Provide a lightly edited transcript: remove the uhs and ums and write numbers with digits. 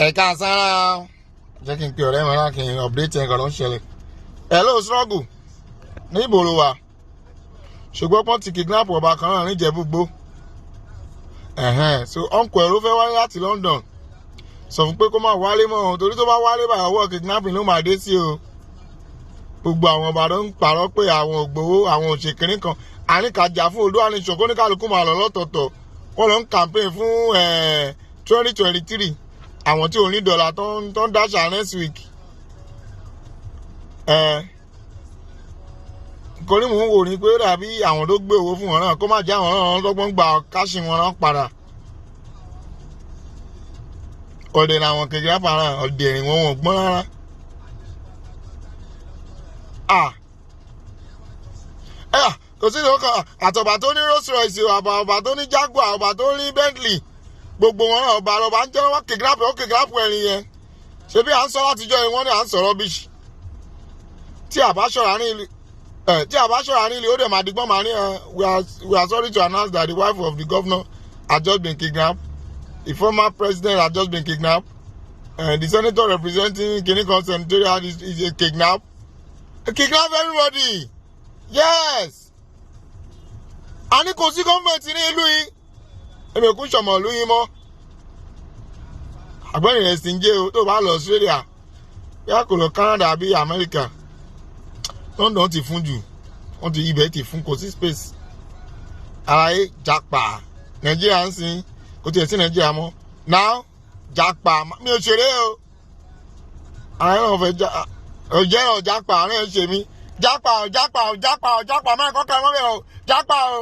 Ẹ̀ka sára, jẹ́ kí n pe ọ̀rẹ́ mi náà, kí n update ẹ̀, nǹkan tó ń ṣẹlẹ̀. Hello, struggle ní ìbòrò wa, ṣùgbọ́n pọ́n ti kidnap ọba kan náà níjẹ̀búgbó. Ẹ̀hẹ́n, so uncle ẹ̀ ló fẹ́ wáyé láti London. Sọ fún pé kó má wálé mọ́ o, torí tó bá wálé báyìí, ọwọ́ kidnapping ló máa dé sí o. Gbogbo àwọn ọba tó ń parọ́ pé àwọn ò gbowó, àwọn ò ṣe kinní kan, àníkàjà fún Oòduà Nation, kó ní kálukú máa lọ lọ́tọ̀ọ̀tọ̀. Wọ́n lọ ń campaign fún 2023, àwọn tí ò ní dọ́là tó ń dáṣà next week. Kò ní mò ń wò ní pé ó dàbí àwọn tó gbé owó fún wọn náà, kó má jẹ́ àwọn náà lọ́gbọ́n gba cash wọn náà padà. Ọ̀dẹ̀ làwọn kidnapper náà, ọ̀dẹ̀ ni wọ́n, wọ́n gbọ́n rárá. Ah, kò sí ìdókò àtọ̀bà tó ní Rolls Royce, ọba ọba tó ní Jaguar, ọba tó ní Bentley, gbogbo wọn náà, ọba ọba ń jẹ́ wọ́n kidnap, wọ́n kidnap ẹni yẹn. Ṣebí à ń sọ látijọ́ yìí, wọ́n ní à ń sọ̀rọ̀ rubbish. Tí a bá ṣọ́ra ní ilé, ó dẹ̀ máa digbọ́n máa ní we are sorry to announce that the wife of the governor had just been kidnapped, the former president had just been kidnapped, the senator representing Kinikan senatorial is a kidnap. Kidnap everybody, yes. A ní kò sí gọ́ọ̀mẹ̀ntì ní ìlú yìí. Èmi ò kún sọmọ ìlú yìí mọ́. Àgbẹ̀rìn rẹ̀ sì ń jẹ́ o. Tó bá lọ Australia, bí a kò lọ Canada àbí America, London ti fún jù, wọ́n ti ibẹ̀ ti fún, kò sí space. Àlàyé japa Nàìjíríà ń sìn, kò tiẹ̀ sí Nàìjíríà mọ́ now. Japa, mi ò ṣeré o. Àlàyé náà fẹ́ já ọ̀jẹ̀ náà, japa àárín ẹ̀ ń ṣe mí. Japa o, japa o, japa o, japa máa kọ́kọ́ ẹ mọ́ bẹ́ẹ̀ o, japa o.